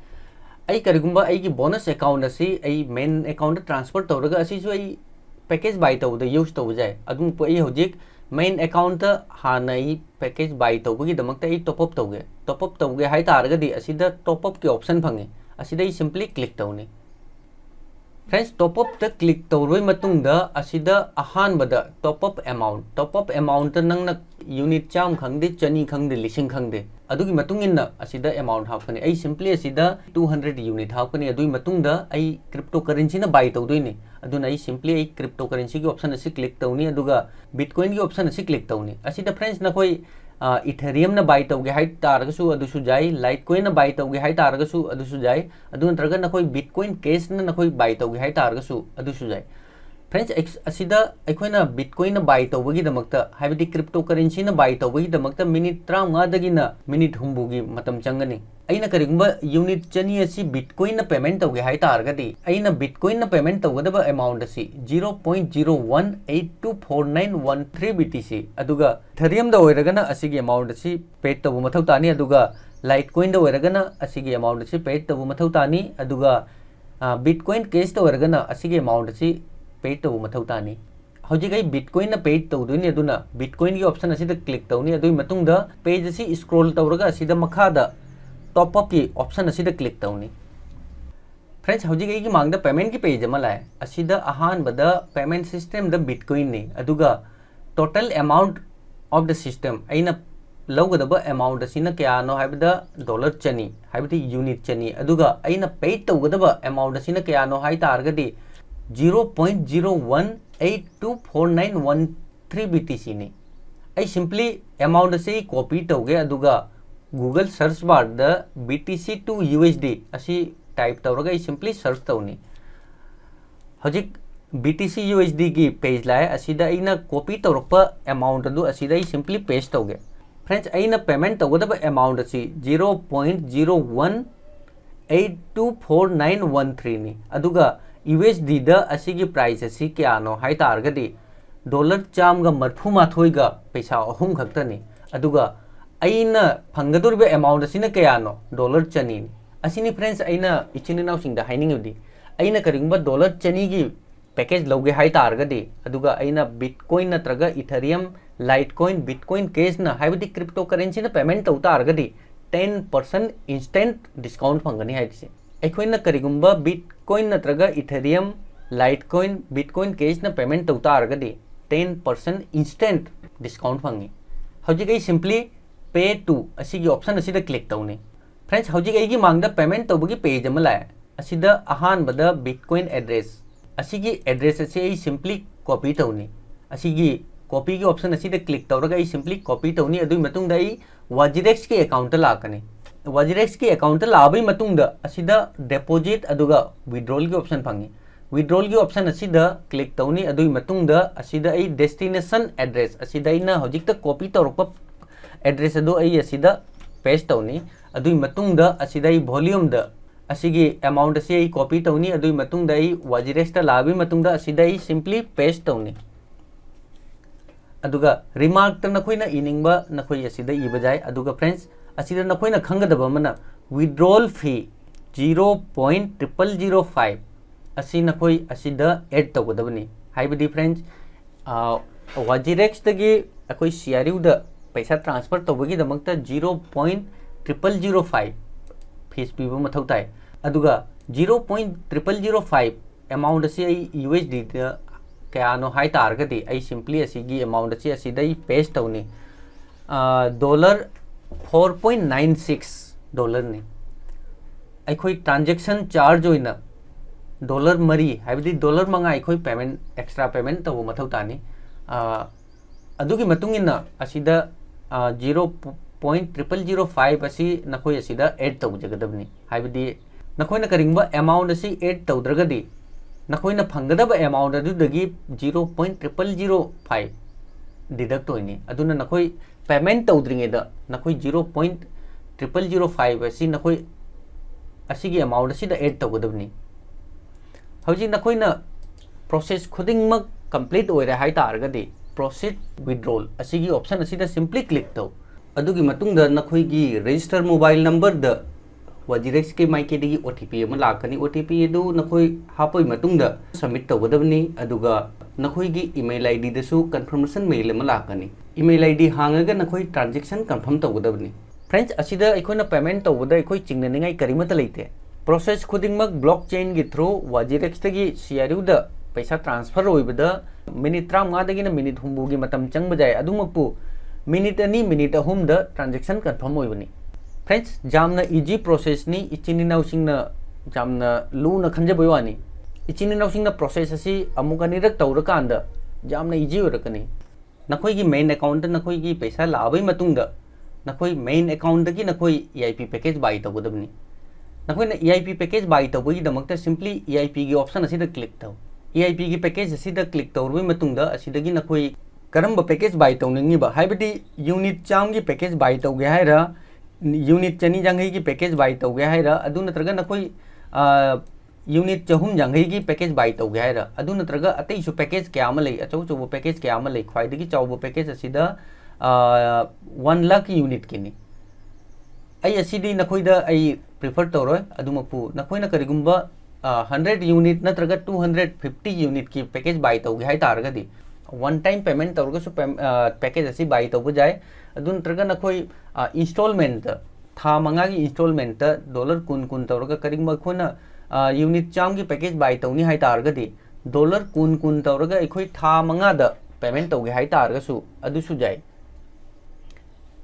ꯑꯩ ꯀꯔꯤꯒꯨꯝꯕ ꯑꯩꯒꯤ bonus account ꯑꯁꯤ ꯑꯩ main account ꯇ transfer ꯇꯧꯔꯒ ꯑꯁꯤꯁꯨ ꯑꯩ package buy ꯇꯧꯕꯗ use ꯇꯧꯕ ꯌꯥꯏ꯫ ꯑꯗꯨꯕꯨ ꯑꯩ ꯍꯧꯖꯤꯛ main account ꯇ ꯍꯥꯟꯅ ꯑꯩ package buy ꯇꯧꯕꯒꯤꯗꯃꯛꯇ ꯑꯩ top up ꯇꯧꯒꯦ꯫ Top up ꯇꯧꯒꯦ ꯍꯥꯏ ꯇꯥꯔꯒꯗꯤ ꯑꯁꯤꯗ top up ꯀꯤ option ꯐꯪꯉꯤ, ꯑꯁꯤꯗ ꯑꯩ simply click ꯇꯧꯅꯤ꯫ Friends, top up ꯇ click ꯇꯧꯔꯕ ꯃꯇꯨꯡꯗ ꯑꯁꯤꯗ ꯑꯍꯥꯟꯕꯗ top up amount, top up amount ꯇ ꯅꯪꯅ unit ꯆꯥꯝꯃ ꯈꯪꯗꯦ, ꯆꯅꯤ ꯈꯪꯗꯦ, ꯂꯤꯁꯤꯡ ꯈꯪꯗꯦ, ꯑꯗꯨꯒꯤ ꯃꯇꯨꯡ ꯏꯟꯅ ꯑꯁꯤꯗ amount ꯍꯥꯞꯀꯅꯤ꯫ ꯑꯩ simply ꯑꯁꯤꯗ two hundred unit ꯍꯥꯞꯀꯅꯤ꯫ ꯑꯗꯨꯒꯤ ꯃꯇꯨꯡꯗ ꯑꯩ cryptocurrencyꯅ buy ꯇꯧꯗꯣꯏꯅꯤ꯫ ꯑꯗꯨꯅ ꯑꯩ simply ꯑꯩ cryptocurrencyꯒꯤ option ꯑꯁꯤ click ꯇꯧꯅꯤ, ꯑꯗꯨꯒ Bitcoinꯒꯤ option ꯑꯁꯤ click ꯇꯧꯅꯤ꯫ ꯑꯁꯤꯗ friends, ꯅꯈꯣꯏ Ethereumꯅ buy ꯇꯧꯒꯦ ꯍꯥꯏ ꯇꯥꯔꯒꯁꯨ ꯑꯗꯨꯁꯨ ꯌꯥꯏ, Litecoinꯅ buy ꯇꯧꯒꯦ ꯍꯥꯏ ꯇꯥꯔꯒꯁꯨ ꯑꯗꯨꯁꯨ ꯌꯥꯏ, ꯑꯗꯨ ꯅꯠꯇ꯭ꯔꯒ ꯅꯈꯣꯏ Bitcoin Cashꯅ ꯅꯈꯣꯏ buy ꯇꯧꯒꯦ ꯍꯥꯏ ꯇꯥꯔꯒꯁꯨ ꯑꯗꯨꯁꯨ ꯌꯥꯏ꯫ Friends, ꯑꯁꯤꯗ ꯑꯩꯈꯣꯏꯅ Bitcoinꯅ buy ꯇꯧꯕꯒꯤꯗꯃꯛꯇ, ꯍꯥꯏꯕꯗꯤ cryptocurrencyꯅ buy ꯇꯧꯕꯒꯤꯗꯃꯛꯇ minute ꯇꯔꯥꯃꯉꯥꯗꯒꯤꯅ minute ꯍꯨꯝꯐꯨꯒꯤ ꯃꯇꯝ ꯆꯪꯒꯅꯤ꯫ ꯑꯩꯅ ꯀꯔꯤꯒꯨꯝꯕ unit ꯆꯅꯤ ꯑꯁꯤ Bitcoinꯅ payment ꯇꯧꯒꯦ ꯍꯥꯏ ꯇꯥꯔꯒꯗꯤ, ꯑꯩꯅ Bitcoinꯅ payment ꯇꯧꯒꯗꯕ amount ꯑꯁꯤ zero point zero one eight two four nine one three B T C, ꯑꯗꯨꯒ Ethereumꯗ ꯑꯣꯏꯔꯒꯅ ꯑꯁꯤꯒꯤ amount ꯑꯁꯤ paid ꯇꯧꯕ ꯃꯊꯧ ꯇꯥꯅꯤ, ꯑꯗꯨꯒ Litecoinꯗ ꯑꯣꯏꯔꯒꯅ ꯑꯁꯤꯒꯤ amount ꯑꯁꯤ paid ꯇꯧꯕ ꯃꯊꯧ ꯇꯥꯅꯤ, ꯑꯗꯨꯒ Bitcoin Cashꯇ ꯑꯣꯏꯔꯒꯅ ꯑꯁꯤꯒꯤ amount ꯑꯁꯤ paid ꯇꯧꯕ ꯃꯊꯧ ꯇꯥꯅꯤ꯫ ꯍꯧꯖꯤꯛ ꯑꯩ Bitcoinꯅ paid ꯇꯧꯗꯣꯏꯅꯤ, ꯑꯗꯨꯅ Bitcoinꯒꯤ option ꯑꯁꯤꯗ click ꯇꯧꯅꯤ꯫ ꯑꯗꯨꯒꯤ ꯃꯇꯨꯡꯗ page ꯑꯁꯤ scroll ꯇꯧꯔꯒ ꯑꯁꯤꯗ ꯃꯈꯥꯗ top upꯀꯤ option ꯑꯁꯤꯗ click ꯇꯧꯅꯤ꯫ Friends, ꯍꯧꯖꯤꯛ ꯑꯩꯒꯤ ꯃꯥꯡꯗ paymentꯀꯤ page ꯑꯃ ꯂꯥꯛꯑꯦ꯫ ꯑꯁꯤꯗ ꯑꯍꯥꯟꯕꯗ payment systemꯗ Bitcoinꯅꯤ, ꯑꯗꯨꯒ total amount of the system, ꯑꯩꯅ ꯂꯧꯒꯗꯕ amount ꯑꯁꯤꯅ ꯀꯌꯥꯅꯣ ꯍꯥꯏꯕꯗ dollar ꯆꯅꯤ, ꯍꯥꯏꯕꯗꯤ unit ꯆꯅꯤ, ꯑꯗꯨꯒ ꯑꯩꯅ paid ꯇꯧꯒꯗꯕ amount ꯑꯁꯤꯅ ꯀꯌꯥꯅꯣ ꯍꯥꯏ ꯇꯥꯔꯒꯗꯤ zero point zero one eight two four nine one three B T Cꯅꯤ꯫ ꯑꯩ simply amount ꯑꯁꯤ copy ꯇꯧꯒꯦ, ꯑꯗꯨꯒ Google search barꯗ B T C to U S D ꯑꯁꯤ type ꯇꯧꯔꯒ ꯑꯩ simply search ꯇꯧꯅꯤ꯫ ꯍꯧꯖꯤꯛ B T C U S Dꯒꯤ page ꯂꯥꯛꯑꯦ꯫ ꯑꯁꯤꯗ ꯑꯩꯅ copy ꯇꯧꯔꯛꯄ amount ꯑꯗꯨ ꯑꯁꯤꯗ ꯑꯩ simply paste ꯇꯧꯒꯦ꯫ Friends, ꯑꯩꯅ payment ꯇꯧꯒꯗꯕ amount ꯑꯁꯤ zero point zero one eight two four nine one threeꯅꯤ꯫ ꯑꯗꯨꯒ USDꯗ ꯑꯁꯤꯒꯤ price ꯑꯁꯤ ꯀꯌꯥꯅꯣ ꯍꯥꯏ ꯇꯥꯔꯒꯗꯤ, dollar ꯆꯥꯝꯃꯒ ꯃꯔꯤꯐꯨ ꯃꯥꯊꯣꯏꯒ ꯄꯩꯁꯥ ꯑꯍꯨꯝ ꯈꯛꯇꯅꯤ꯫ ꯑꯗꯨꯒ ꯑꯩꯅ ꯐꯪꯒꯗꯧꯔꯤꯕ amount ꯑꯁꯤꯅ ꯀꯌꯥꯅꯣ? Dollar ꯆꯅꯤꯅꯤ꯫ ꯑꯁꯤꯅꯤ friends, ꯑꯩꯅ ꯏꯆꯤꯟ ꯏꯅꯥꯎꯁꯤꯡꯗ ꯍꯥꯏꯅꯤꯡꯉꯤꯕꯗꯤ, ꯑꯩꯅ ꯀꯔꯤꯒꯨꯝꯕ dollar ꯆꯅꯤꯒꯤ package ꯂꯧꯒꯦ ꯍꯥꯏ ꯇꯥꯔꯒꯗꯤ, ꯑꯗꯨꯒ ꯑꯩꯅ Bitcoin ꯅꯠꯇ꯭ꯔꯒ Ethereum, Litecoin, Bitcoin Cashꯅ, ꯍꯥꯏꯕꯗꯤ cryptocurrencyꯅ payment ꯇꯧ ꯇꯥꯔꯒꯗꯤ, ten percent instant discount ꯐꯪꯒꯅꯤ ꯍꯥꯏꯔꯤꯁꯦ꯫ ꯑꯩꯈꯣꯏꯅ ꯀꯔꯤꯒꯨꯝꯕ Bitcoin ꯅꯠꯇ꯭ꯔꯒ Ethereum, Litecoin, Bitcoin Cashꯅ payment ꯇꯧ ꯇꯥꯔꯒꯗꯤ, ten percent instant discount ꯐꯪꯉꯤ꯫ ꯍꯧꯖꯤꯛ ꯑꯩ simply Pay to ꯑꯁꯤꯒꯤ option ꯑꯁꯤꯗ click ꯇꯧꯅꯤ꯫ Friends, ꯍꯧꯖꯤꯛ ꯑꯩꯒꯤ ꯃꯥꯡꯗ payment ꯇꯧꯕꯒꯤ page ꯑꯃ ꯂꯥꯛꯑꯦ꯫ ꯑꯁꯤꯗ ꯑꯍꯥꯟꯕꯗ Bitcoin address, ꯑꯁꯤꯒꯤ address ꯑꯁꯤ ꯑꯩ simply copy ꯇꯧꯅꯤ꯫ ꯑꯁꯤꯒꯤ copy ꯒꯤ option ꯑꯁꯤꯗ click ꯇꯧꯔꯒ ꯑꯩ simply copy ꯇꯧꯅꯤ꯫ ꯑꯗꯨꯒꯤ ꯃꯇꯨꯡꯗ ꯑꯩ Wazirex ꯀꯤ account ꯇ ꯂꯥꯛꯀꯅꯤ꯫ Wazirex ꯀꯤ account ꯇ ꯂꯥꯛꯑꯕꯒꯤ ꯃꯇꯨꯡꯗ ꯑꯁꯤꯗ deposit ꯑꯗꯨꯒ withdrawal ꯒꯤ option ꯐꯪꯉꯤ꯫ Withdrawal ꯒꯤ option ꯑꯁꯤꯗ click ꯇꯧꯅꯤ꯫ ꯑꯗꯨꯒꯤ ꯃꯇꯨꯡꯗ ꯑꯁꯤꯗ ꯑꯩ destination address, ꯑꯁꯤꯗ ꯑꯩꯅ ꯍꯧꯖꯤꯛꯇ copy ꯇꯧꯔꯛꯄ address ꯑꯗꯨ ꯑꯩ ꯑꯁꯤꯗ paste ꯇꯧꯅꯤ꯫ ꯑꯗꯨꯒꯤ ꯃꯇꯨꯡꯗ ꯑꯁꯤꯗ ꯑꯩ volume ꯗ ꯑꯁꯤꯒꯤ amount ꯑꯁꯤ ꯑꯩ copy ꯇꯧꯅꯤ꯫ ꯑꯗꯨꯒꯤ ꯃꯇꯨꯡꯗ ꯑꯩ Wazirex ꯇ ꯂꯥꯛꯑꯕꯒꯤ ꯃꯇꯨꯡꯗ ꯑꯁꯤꯗ ꯑꯩ simply paste ꯇꯧꯅꯤ꯫ ꯑꯗꯨꯒ remark ꯇ ꯅꯈꯣꯏꯅ ꯏꯅꯤꯡꯕ ꯅꯈꯣꯏ ꯑꯁꯤꯗ ꯏꯕ ꯌꯥꯏ꯫ ꯑꯗꯨꯒ friends, ꯑꯁꯤꯗ ꯅꯈꯣꯏꯅ ꯈꯪꯒꯗꯕ ꯑꯃꯅ, withdrawal fee zero point triple zero five ꯑꯁꯤ ꯅꯈꯣꯏ ꯑꯁꯤꯗ add ꯇꯧꯒꯗꯕꯅꯤ꯫ ꯍꯥꯏꯕꯗꯤ friends, ꯑ, Wazirex ꯇꯒꯤ ꯑꯩꯈꯣꯏ C R U ꯗ ꯄꯩꯁꯥ transfer ꯇꯧꯕꯒꯤꯗꯃꯛꯇ zero point triple zero five fees ꯄꯤꯕ ꯃꯊꯧ ꯇꯥꯏ꯫ ꯑꯗꯨꯒ zero point triple zero five amount ꯑꯁꯤ ꯑꯩ U S D ꯗ ꯀꯌꯥꯅꯣ ꯍꯥꯏ ꯇꯥꯔꯒꯗꯤ, ꯑꯩ simply ꯑꯁꯤꯒꯤ amount ꯑꯁꯤ ꯑꯁꯤꯗ ꯑꯩ paste ꯇꯧꯅꯤ꯫ ꯑ, dollar four point nine six dollar ꯅꯤ꯫ ꯑꯩꯈꯣꯏ transaction charge ꯑꯣꯏꯅ dollar ꯃꯔꯤ, ꯍꯥꯏꯕꯗꯤ dollar ꯃꯉꯥ ꯑꯩꯈꯣꯏ payment, extra payment ꯇꯧꯕ ꯃꯊꯧ ꯇꯥꯅꯤ꯫ ꯑ, ꯑꯗꯨꯒꯤ ꯃꯇꯨꯡ ꯏꯟꯅ ꯑꯁꯤꯗ, ꯑ, zero point triple zero five ꯑꯁꯤ ꯅꯈꯣꯏ ꯑꯁꯤꯗ add ꯇꯧꯖꯒꯗꯕꯅꯤ꯫ ꯍꯥꯏꯕꯗꯤ ꯅꯈꯣꯏꯅ ꯀꯔꯤꯒꯨꯝꯕ amount ꯑꯁꯤ add ꯇꯧꯗ꯭ꯔꯒꯗꯤ, ꯅꯈꯣꯏꯅ ꯐꯪꯒꯗꯕ amount ꯑꯗꯨꯗꯒꯤ zero point triple zero five deduct ꯑꯣꯏꯅꯤ꯫ ꯑꯗꯨꯅ ꯅꯈꯣꯏ payment ꯇꯧꯗ꯭ꯔꯤꯉꯩꯗ ꯅꯈꯣꯏ zero point triple zero five ꯑꯁꯤ ꯅꯈꯣꯏ ꯑꯁꯤꯒꯤ amount ꯑꯁꯤꯗ add ꯇꯧꯒꯗꯕꯅꯤ꯫ ꯍꯧꯖꯤꯛ ꯅꯈꯣꯏꯅ process ꯈꯨꯗꯤꯡꯃꯛ complete ꯑꯣꯏꯔꯦ ꯍꯥꯏ ꯇꯥꯔꯒꯗꯤ, proceed withdrawal ꯑꯁꯤꯒꯤ option ꯑꯁꯤꯗ simply click ꯇꯧ꯫ ꯑꯗꯨꯒꯤ ꯃꯇꯨꯡꯗ ꯅꯈꯣꯏꯒꯤ register mobile number ꯗ Wazirex ꯀꯤ ꯃꯥꯏꯀꯩꯗꯒꯤ O T P ꯑꯃ ꯂꯥꯛꯀꯅꯤ꯫ O T P ꯑꯗꯨ ꯅꯈꯣꯏ ꯍꯥꯞꯄꯒꯤ ꯃꯇꯨꯡꯗ submit ꯇꯧꯒꯗꯕꯅꯤ꯫ ꯑꯗꯨꯒ ꯅꯈꯣꯏꯒꯤ email I D ꯗꯁꯨ confirmation mail ꯑꯃ ꯂꯥꯛꯀꯅꯤ꯫ Email I D ꯍꯥꯡꯉꯒ ꯅꯈꯣꯏ transaction confirm ꯇꯧꯒꯗꯕꯅꯤ꯫ Friends, ꯑꯁꯤꯗ ꯑꯩꯈꯣꯏꯅ payment ꯇꯧꯕꯗ ꯑꯩꯈꯣꯏ ꯆꯤꯡꯅꯅꯤꯡꯉꯥꯏ ꯀꯔꯤꯃꯠꯇ ꯂꯩꯇꯦ꯫ Process ꯈꯨꯗꯤꯡꯃꯛ blockchain ꯒꯤ through Wazirex ꯇꯒꯤ C R U ꯗ ꯄꯩꯁꯥ transfer ꯑꯣꯏꯕꯗ minute ꯇꯔꯥꯃꯉꯥꯗꯒꯤꯅ minute ꯍꯨꯝꯐꯨꯒꯤ ꯃꯇꯝ ꯆꯪꯕ ꯌꯥꯏ꯫ ꯑꯗꯨꯃꯛꯄꯨ ꯃꯤꯅꯤꯠ ꯑꯅꯤ, ꯃꯤꯅꯤꯠ ꯑꯍꯨꯝꯗ transaction confirm ꯑꯣꯏꯕꯅꯤ꯫ Friends, ꯌꯥꯝꯅ easy processꯅꯤ꯫ ꯏꯆꯤꯟ ꯏꯅꯥꯎꯁꯤꯡꯅ ꯌꯥꯝꯅ ꯂꯨꯅ ꯈꯟꯖꯕꯩ ꯋꯥꯅꯤ꯫ ꯏꯆꯤꯟ ꯏꯅꯥꯎꯁꯤꯡꯅ process ꯑꯁꯤ ꯑꯃꯨꯛ ꯑꯅꯤꯔꯛ ꯇꯧꯔꯀꯥꯟꯗ ꯌꯥꯝꯅ easy ꯑꯣꯏꯔꯛꯀꯅꯤ꯫ ꯅꯈꯣꯏꯒꯤ main accountꯇ ꯅꯈꯣꯏꯒꯤ ꯄꯩꯁꯥ ꯂꯥꯛꯑꯕꯩ ꯃꯇꯨꯡꯗ, ꯅꯈꯣꯏ main accountꯇꯒꯤ ꯅꯈꯣꯏ E I P package buy ꯇꯧꯒꯗꯕꯅꯤ꯫ ꯅꯈꯣꯏꯅ E I P package buy ꯇꯧꯕꯒꯤꯗꯃꯛꯇ simply E I Pꯒꯤ option ꯑꯁꯤꯗ click ꯇꯧ꯫ E I Pꯒꯤ package ꯑꯁꯤꯗ click ꯇꯧꯔꯕꯩ ꯃꯇꯨꯡꯗ, ꯑꯁꯤꯗꯒꯤ ꯅꯈꯣꯏ ꯀꯔꯝꯕ package buy ꯇꯧꯅꯤꯡꯉꯤꯕ, ꯍꯥꯏꯕꯗꯤ unit ꯆꯥꯝꯃꯒꯤ package buy ꯇꯧꯒꯦ ꯍꯥꯏꯔ, unit ꯆꯅꯤ ꯌꯥꯡꯈꯩꯒꯤ package buy ꯇꯧꯒꯦ ꯍꯥꯏꯔ, ꯑꯗꯨ ꯅꯠꯇ꯭ꯔꯒ ꯅꯈꯣꯏ, ꯑ, unit ꯆꯍꯨꯝ ꯌꯥꯡꯈꯩꯒꯤ package buy ꯇꯧꯒꯦ ꯍꯥꯏꯔ, ꯑꯗꯨ ꯅꯠꯇ꯭ꯔꯒ ꯑꯇꯩꯁꯨ package ꯀꯌꯥ ꯑꯃ ꯂꯩ, ꯑꯆꯧ ꯑꯆꯧꯕ package ꯀꯌꯥ ꯑꯃ ꯂꯩ꯫ ꯈ꯭ꯋꯥꯏꯗꯒꯤ ꯆꯥꯎꯕ package ꯑꯁꯤꯗ, ꯑ, one lakh unitꯀꯤꯅꯤ꯫ ꯑꯩ ꯑꯁꯤꯗꯤ ꯅꯈꯣꯏꯗ ꯑꯩ prefer ꯇꯧꯔꯣꯏ꯫ ꯑꯗꯨꯃꯛꯄꯨ ꯅꯈꯣꯏꯅ ꯀꯔꯤꯒꯨꯝꯕ, ꯑ, hundred unit ꯅꯠꯇ꯭ꯔꯒ two hundred fifty unitꯀꯤ package buy ꯇꯧꯒꯦ ꯍꯥꯏ ꯇꯥꯔꯒꯗꯤ, one time payment ꯇꯧꯔꯒꯁꯨ pay-, ꯑ, package ꯑꯁꯤ buy ꯇꯧꯕ ꯌꯥꯏ꯫ ꯑꯗꯨ ꯅꯠꯇ꯭ꯔꯒ ꯅꯈꯣꯏ, ꯑ, installmentꯇ, ꯊꯥ ꯃꯉꯥꯒꯤ installmentꯇ dollar ꯀꯨꯟ ꯀꯨꯟ ꯇꯧꯔꯒ, ꯀꯔꯤꯒꯨꯝꯕ ꯑꯩꯈꯣꯏꯅ, ꯑ, unit ꯆꯥꯝꯃꯒꯤ package buy ꯇꯧꯅꯤ ꯍꯥꯏ ꯇꯥꯔꯒꯗꯤ, dollar ꯀꯨꯟ ꯀꯨꯟ ꯇꯧꯔꯒ ꯑꯩꯈꯣꯏ ꯊꯥ ꯃꯉꯥꯗ payment ꯇꯧꯒꯦ ꯍꯥꯏ ꯇꯥꯔꯒꯁꯨ ꯑꯗꯨꯁꯨ ꯌꯥꯏ꯫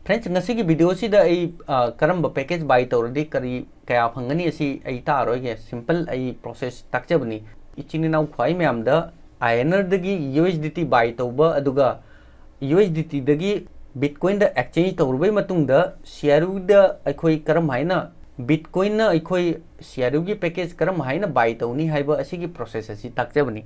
Friends, ꯉꯁꯤꯒꯤ videoꯁꯤꯗ ꯑꯩ, ꯑ, ꯀꯔꯝꯕ package buy ꯇꯧꯔꯗꯤ ꯀꯔꯤ ꯀꯌꯥ ꯐꯪꯒꯅꯤ ꯑꯁꯤ ꯑꯩ ꯇꯥꯛꯑꯔꯣꯏꯒꯦ꯫ Simple ꯑꯩ process ꯇꯥꯛꯆꯕꯅꯤ꯫ ꯏꯆꯤꯟ ꯏꯅꯥꯎ ꯈ꯭ꯋꯥꯏ ꯃꯌꯥꯝꯗ INRꯗꯒꯤ USDT buy ꯇꯧꯕ, ꯑꯗꯨꯒ USDTꯗꯒꯤ Bitcoinꯗ exchange ꯇꯧꯔꯕꯩ ꯃꯇꯨꯡꯗ CRUꯗ ꯑꯩꯈꯣꯏ ꯀꯔꯝ ꯍꯥꯏꯅ Bitcoinꯅ ꯑꯩꯈꯣꯏ CRUꯒꯤ package ꯀꯔꯝ ꯍꯥꯏꯅ buy ꯇꯧꯅꯤ ꯍꯥꯏꯕ ꯑꯁꯤꯒꯤ process ꯑꯁꯤ ꯇꯥꯛꯆꯕꯅꯤ꯫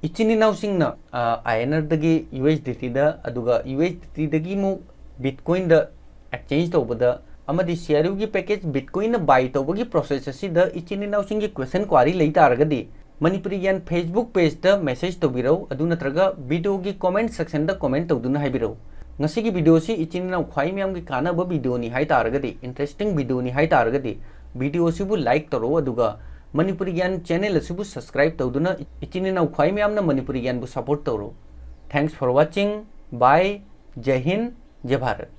ꯏꯆꯤꯟ ꯏꯅꯥꯎꯁꯤꯡꯅ, ꯑ, INRꯗꯒꯤ USDTꯗ, ꯑꯗꯨꯒ USDTꯗꯒꯤ ꯑꯃꯨꯛ Bitcoinꯗ exchange ꯇꯧꯕꯗ ꯑꯃꯗꯤ CRUꯒꯤ package Bitcoinꯅ buy ꯇꯧꯕꯒꯤ process ꯑꯁꯤꯗ ꯏꯆꯤꯟ ꯏꯅꯥꯎꯁꯤꯡꯒꯤ question query ꯂꯩ ꯇꯥꯔꯒꯗꯤ, ꯃꯅꯤꯄꯨꯔꯤ ꯒ꯭ꯌꯥꯟ Facebook pageꯇ message ꯇꯧꯕꯤꯔꯧ, ꯑꯗꯨ ꯅꯠꯇ꯭ꯔꯒ videoꯒꯤ comment sectionꯗ comment ꯇꯧꯗꯨꯅ ꯍꯥꯏꯕꯤꯔꯧ꯫ ꯉꯁꯤꯒꯤ videoꯁꯤ ꯏꯆꯤꯟ ꯏꯅꯥꯎ ꯈ꯭ꯋꯥꯏ ꯃꯌꯥꯝꯒꯤ ꯀꯥꯟꯅꯕ videoꯅꯤ ꯍꯥꯏ ꯇꯥꯔꯒꯗꯤ, interesting videoꯅꯤ ꯍꯥꯏ ꯇꯥꯔꯒꯗꯤ, videoꯁꯤꯕꯨ like ꯇꯧꯔꯧ, ꯑꯗꯨꯒ ꯃꯅꯤꯄꯨꯔꯤ ꯒ꯭ꯌꯥꯟ channel ꯑꯁꯤꯕꯨ subscribe ꯇꯧꯗꯨꯅ ꯏꯆꯤꯟ ꯏꯅꯥꯎ ꯈ꯭ꯋꯥꯏ ꯃꯌꯥꯝꯅ Manipuri ꯒ꯭ꯌꯥꯟꯕꯨ support ꯇꯧꯔꯧ꯫ Thanks for watching. Bye. ꯖꯩ Hind, ꯖꯩ Bharat.